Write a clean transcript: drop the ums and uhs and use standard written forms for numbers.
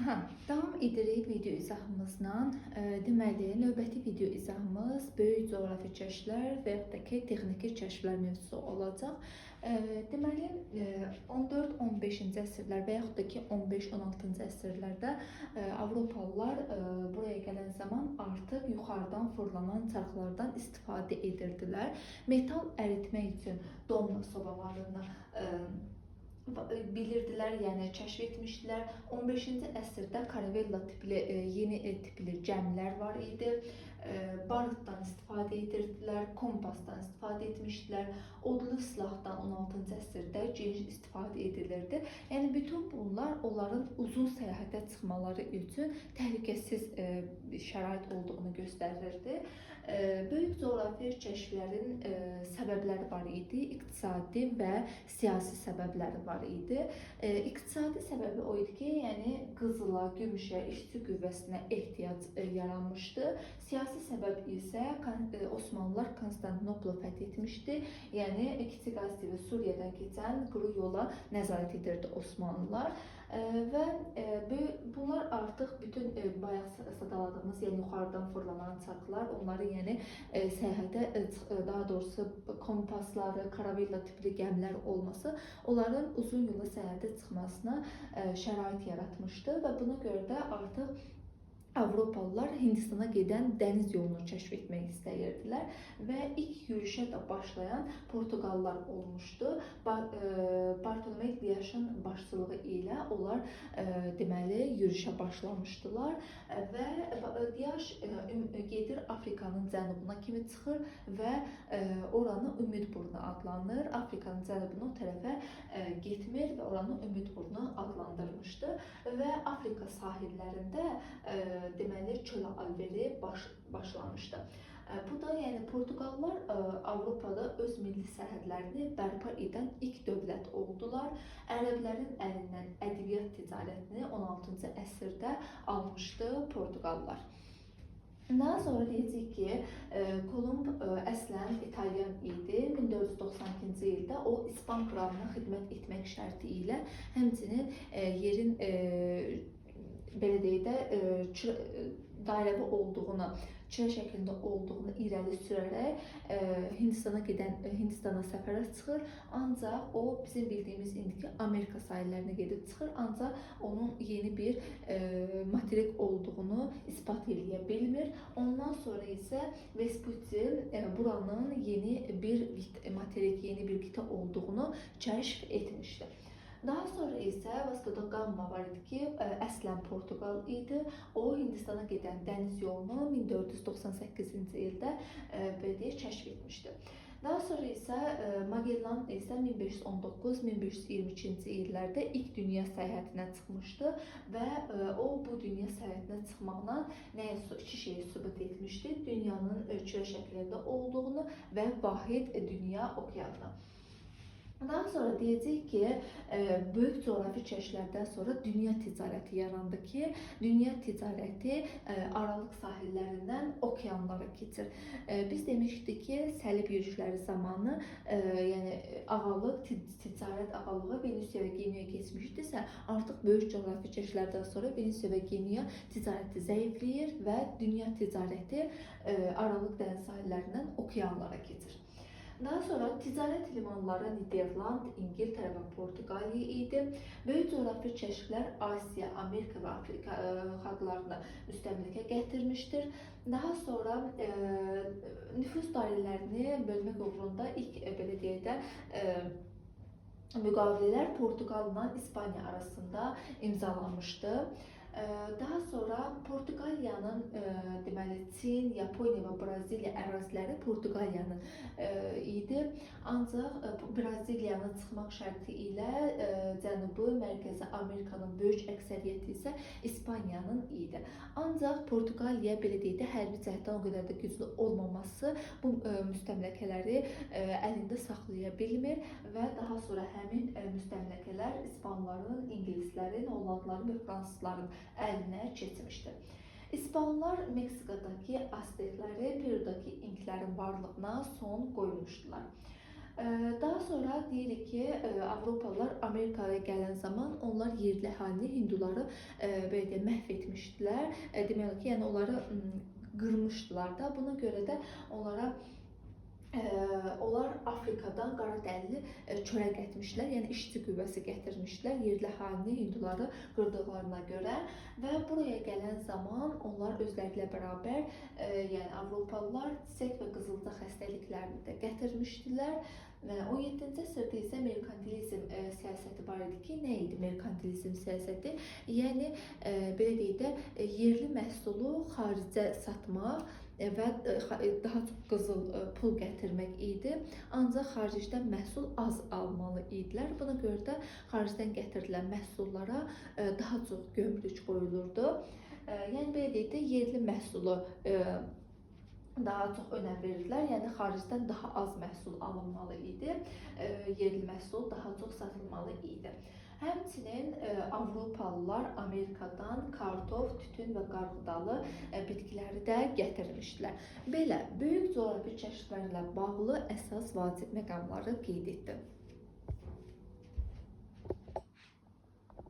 Aha, davam edirik video izahımızla. Deməli, növbəti video izahımız böyük coğrafi kəşflər və yaxud da ki, texniki kəşflər mövzusu olacaq. Deməli, 14-15-ci əsrlər və yaxud da ki, 15-16-cı əsrlərdə Avropalılar buraya gələn zaman artıq yuxarıdan fırlanan çarxlardan istifadə edirdilər. Metal əritmək üçün domna sobalarını bilirdilər, yəni kəşf etmişdilər. 15-ci əsrdə karavella tipli yeni tipli gəmilər var idi. Barutdan istifadə edirdilər, kompasdan istifadə etmişdilər. Odlu silahdan 16-cı əsrdə geniş istifadə edilirdi. Yəni bütün bunlar onların uzun səyahətə çıxmaları üçün təhlükəsiz şərait olduğunu göstərirdi. Böyük coğrafi kəşflərin səbəbləri var idi, iqtisadi və siyasi səbəbləri var idi. İqtisadi səbəbi o idi ki, yəni qızıla, gümüşə, işçi qüvvəsinə ehtiyac yaranmışdı. Siyasi səbəb isə Osmanlılar Konstantinopolu fəth etmişdi. Yəni Kiçik Asiya və Suriyadan keçən quru yola nəzarət edirdi Osmanlılar. Və bunlar artıq bütün bayaq sadaladığımız, yəni yuxarıdan fırlanan çarxlar, onları yəni səyahətə, daha doğrusu kompasları, karavella tipli gəmilər olması onların uzun yola səyahətə çıxmasına şərait yaratmışdı və buna görə də artıq Avropalılar Hindistana gedən dəniz yolunu kəşf etmək istəyirdilər və ilk yürüşə də başlayan Portuqallar olmuşdu. Bartolomey Diasın başçılığı ilə onlar deməli yürüşə başlamışdılar və Dias gedir Afrikanın cənubuna kimi çıxır və oranı Ümid burnu adlanır. Afrikanın cənubuna o tərəfə getmir və oranı Ümid burnu adlandırmışdı və Afrika sahillərində deməli çöl alveri başlamışdı. Bu da yəni Portuqallar Avropada öz milli sərhədlərini bərpa edən ilk dövlət oldular. Ərəblərin əlindən ədviyyat ticarətini 16-cı əsrdə almışdı Portuqallar. Daha sonra deyəcək ki, Kolumb əslən İtalyan idi. 1492-ci ildə o İspan kralına xidmət etmək şərti ilə həmçinin yerin belə deyək də dairəvi olduğunu, kürə şəklində olduğunu irəli sürərək Hindistana gedən Hindistana səfərə çıxır. Ancaq o bizim bildiyimiz indiki Amerika sahillərinə gedib çıxır, ancaq onun yeni bir materik olduğunu isbat eləyə bilmir. Ondan sonra isə Vespucci buranın yeni bir materik, yeni bir qitə olduğunu kəşf etmişdi. Daha sonra isə Vasco da Gama var idi ki, əslən Portuqal idi. O Hindistana gedən dəniz yolunu 1498-ci ildə belə deyək, kəşf etmişdi. Daha sonra isə Magellan isə 1519-1522-ci illərdə ilk dünya səyahətinə çıxmışdı və o bu dünya səyahətinə çıxmaqla nəyə iki şeyi sübut etmişdi: dünyanın kürə şəklində olduğunu və vahid dünya okeanını. Daha sonra deyəcək ki, böyük coğrafi kəşflərdən sonra dünya ticarəti yarandı ki, dünya ticarəti Aralıq sahillərindən okeanlara keçir. Biz demişdik ki, səlib yürüşləri zamanı, yəni ağalıq, ticarət ağalığı Venesiya və Genuya keçmişdisə, artıq böyük coğrafi kəşflərdən sonra Venesiya və Genuya ticarəti zəifləyir və dünya ticarəti Aralıq dəniz sahillərindən okeanlara keçir. Daha sonra ticarət limanları Niderland, İngiltərə və Portuqaliya idi. Böyük coğrafi kəşflər Asiya, Amerika və Afrika xalqlarını müstəmləkə gətirmişdir. Daha sonra nüfuz dairələrini bölmək uğrunda ilk belə deyək də müqavilələr Portuqalla İspaniya arasında imzalanmışdı. Daha sonra Portuqaliyanın deməli Çin, Yaponiya və Braziliya əraziləri Portuqaliyanın idi. Ancaq Braziliyanın çıxmaq şərti ilə Cənubi, Mərkəzi Amerikanın böyük əksəriyyəti isə İspaniyanın idi. Ancaq Portuqaliya belə deyək də hərbi cəhətdən o qədər də güclü olmaması bu müstəmləkələri əlində saxlaya bilmir və daha sonra həmin müstəmləkələr İspanların, İngilislərin, Hollandların və Fransızların əlinə keçmişdi. İspanlar Meksikadakı Aztekləri, Perudakı İnklərin varlığına son qoymuşdular. Daha sonra deyirik ki, Avropalılar Amerikaya gələn zaman onlar yerli əhalini, hinduları belə deyək, məhv etmişdilər. Demək olar ki, yəni onları qırmışdılar da. Buna görə də onlara onlar Afrikadan qara dərili çörək gətirmişlər, yəni işçi qüvvəsi gətirmişdilər yerli əhalini, hinduları qırdıqlarına görə və buraya gələn zaman onlar özləri ilə bərabər, yəni Avropalılar çiçək və qızılca xəstəliklərini də gətirmişdilər. 17-ci əsrdə isə merkantilizm siyasəti var idi ki, nə idi merkantilizm siyasəti? Yəni belə deyək də, yerli məhsulu xaricə satmaq və daha çox qızıl pul gətirmək idi. Ancaq xaricdən məhsul az almalı idilər. Buna görə də xaricdən gətirilən məhsullara daha çox gömrük qoyulurdu. Yəni belə deyək də, yerli məhsulu daha çox önəm verirdilər. Yəni xaricdən daha az məhsul alınmalı idi. Yerli məhsul daha çox satılmalı idi. Həmçinin Avropalılar Amerikadan kartof, tütün və qarğıdalı bitkiləri də gətirmişdilər. Belə, böyük coğrafi kəşflərlə bağlı əsas vacib məqamları qeyd etdim.